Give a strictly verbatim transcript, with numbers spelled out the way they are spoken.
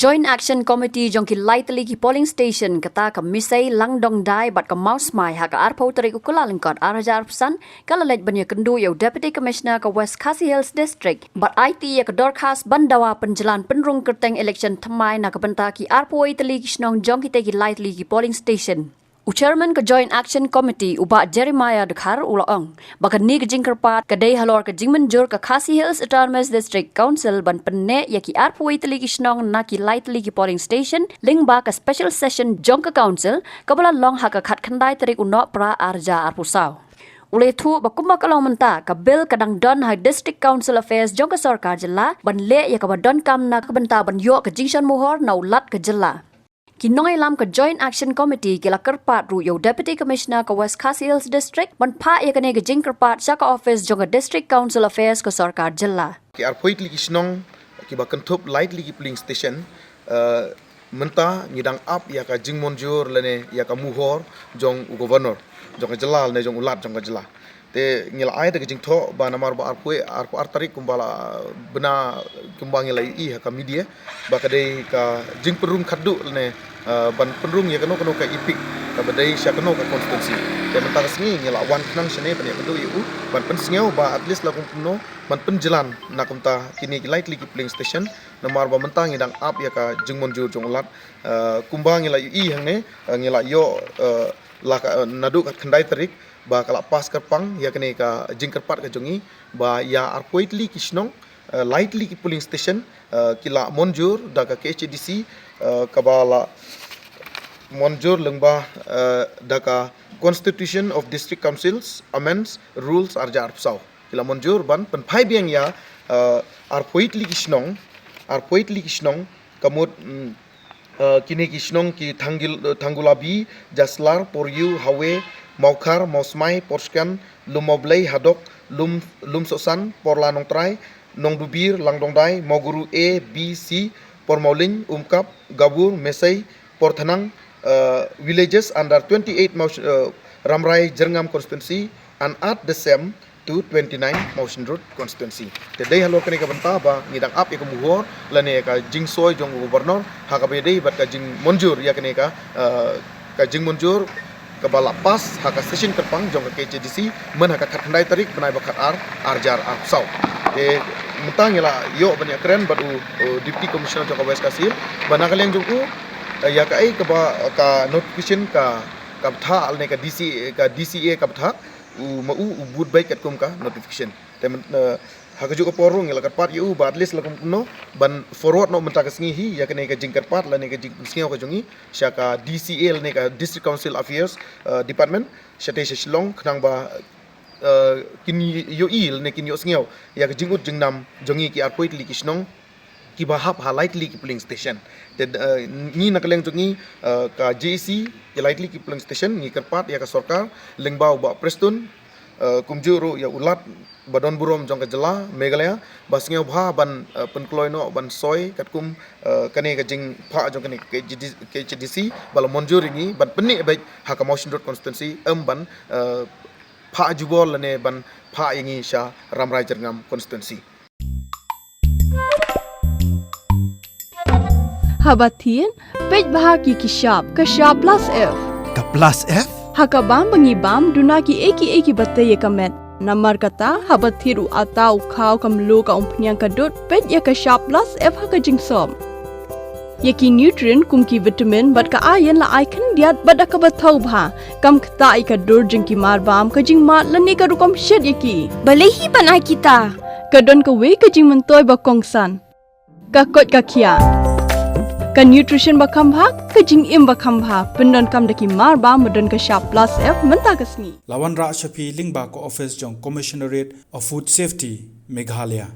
Joint Action Committee jong ki lai tylli ki polling station kata ka Misei, Langdongdai bad ka Mawsmai ha ka arphew tarik u Kyllalyngkot ar hajar arphew san ka la leit ban ïakynduh ïa u Deputy Commissioner ka West Khasi Hills District bad aiti ïa ka dorkhas ban dawa pynjlan pynrung kyrteng election thymmai na ka bynta ki arphew tylli ki shnong jong kita ki lai tylli ki polling station. U Chairman ka Joint Action Committee, u Bah Jeremiah Dkhar, u la ong ba kane ka jingkyrpad ka dei halor ka jingmynjur ka Khasi Hills Autonomous District Council ban pynneh ïa ki arphew tylli ki shnong na ki lai tylli ki polling station lyngba ka special session jong ka Council kaba la long ha ka khatkhyndai tarik u Nohprah ar hajar arphew saw. U la ïathuh ba kumba ka long mynta, ka bill ka dang don ha District Council Affairs jong ka sorkar jylla ban leh ïa kaba donkam na ka bynta ban ïoh ka jingshon mohor na u Lat ka jylla. Ki nongïalam ka Joint Action Committee ki la kyrpad ruh ïa u Deputy Commissioner ka West Khasi Hills District ban phah ïa kane ka jingkyrpad sha ka office jong ka District Council Affairs ka sorkar jylla. Ki arphew tylli ki shnong kiba kynthup lai tylli ki polling station, eh, mynta ngi dang ap ïa ka jingmynjur lane ïa ka mohor jong u Governor jong ka jylla lane jong u Lat jong ka jylla. Te ngi la ai da ka jingthoh ba namar ba arphew, arphew ar tarik kumba la bna, kumba ngi la ïohi ha ka media, ba ka dei ka jingpynrung khatduh lane, eh, ban pynrung ïa kano kano ka EPIC kaba dei sha kano ka constituency. Te mynta ka sngi ngi la wan khnang shane ban ïakynduh ïa u ban pynsngew ba at least la kum kumno ban pynjlan na kumta kine ki lai tylli ki polling station, namar ba mynta ngi dang ap ïa ka jingmynjur jong u Lat, eh, kumba ngi la ïohi hangne, eh, ngi la ïoh, eh, la ka, eh, naduh ka khatkhyndai tarik ba ka la pass kyrpang ïa kane ka jingkyrpad ka jong ngi ba ïa arphew tylli ki shnong, eh, lai tylli ki polling station, eh, ki la mynjur da ka KHADC, eh, kaba la mynjur lyngba, eh, da ka Constitution of District Councils Amends Rules ar hajar arphew saw. Ki la mynjur ban pynphai biang ïa, eh, arphew tylli ki shnong, arphew tylli ki shnong, ka mut, mm, eh, kine ki shnong ki Thanggil-, eh, Thanggulabi, Jaslar, Poryu, Hawe, Mawkhar, Mawsmai, Porskan, Lum Mawblei, Hadok, Lum, Lumsohsan, Porla Nongtrai, Nongdubir, Langdongdai, Mawguru A, B, C, Pormawlin, Umkap, Gabur, Mesei, Porthanang, eh, villages under twenty-eight Maw-, eh, Ramrai Jyrngam constituency and add the same to twenty-nine Mawshynrut constituency. Te dei halor kane ka bynta ba ngi dang ap ïa ka mohor lane ka jingsoi jong u Governor ha kaba ïadei bad ka jingmynjur ïa kane ka, eh, ka jingmynjur kaba la pass ha ka session kyrpang jong ka KHADC myn ha ka khatkhyndai tarik bnai ba khatar ar hajar arphew saw. Te mynta ngi la ïoh ban ïakren bad u, u Deputy Commissioner jong ka West Khasi Hills ba na ka liang jong u, eh, ïa kaei kaba ka notification ka, ka bthah lane ka DC, ka DCA ka bthah, u ma u, u bud beit katkum ka notification. Te myn-, eh, ha kajuh ka por ruh ngi la kyrpad ïa u ba at least la kum kumno ban forward noh mynta ka sngi hi ïa kane ka jingkyrpad lane ka jingpynsngew ka jong ngi sha ka DCA lane ka District Council Affairs, eh, Department shatei sha Shillong khnang ba, eh, kin ïohi lane kin ïohsngew ïa ka jingud jingnam jong ngi ki arphew tylli ki shnong kiba hap ha lai tylli ki polling station. Te, eh, ngi na ka liang jong ngi, eh, ka JAC, ki lai tylli ki polling station, ngi kyrpad ïa ka sorkar lyngba u Bah Prestone, eh, kumjuh ruh ïa u Lat ba don burom jong ka jylla Meghalaya ba sngewbha ban, eh, pynkloi noh ban soi katkum, eh, kane ka jingphah jong kane ka KHADC ba la mynjur ïa ngi ban pynneh beit ha ka Mawshynrut constituency, em ban, eh, phah jubor lane ban phah ïa ngi sha Ramrai Jyrngam constituency. Haba thied, peit bha ki ki shap, ka shap plus F. Ka plus F? Ha ka bam ba ngi bam, duna kiei kiei kiba tei ïa ka met. Namar kata, haba thied u atta u khaw ka mluh ka umphniang ka dud, peit ïa ka shap plus F ha ka jingsop. Ïa ki nutrient kum ki vitamin bad ka iron la ai khyndiat bad da kaba thaw bha. Kam ktah ïa ka dur jong ki marbam, ka jingmad lane ka rukom shet ïa ki. Balei hi ban ai kita? Ka don kawei ka jingmyntoi ba kongsan. Ka koit ka khiah. Ka nutrition ba kham bha, ka jingim ba kham bha. Pyndonkam da ki marbam ba don ka shap plus F mynta ka sngi. La wanrah sha phi lyngba ka office jong Commissionerate of Food Safety, Meghalaya.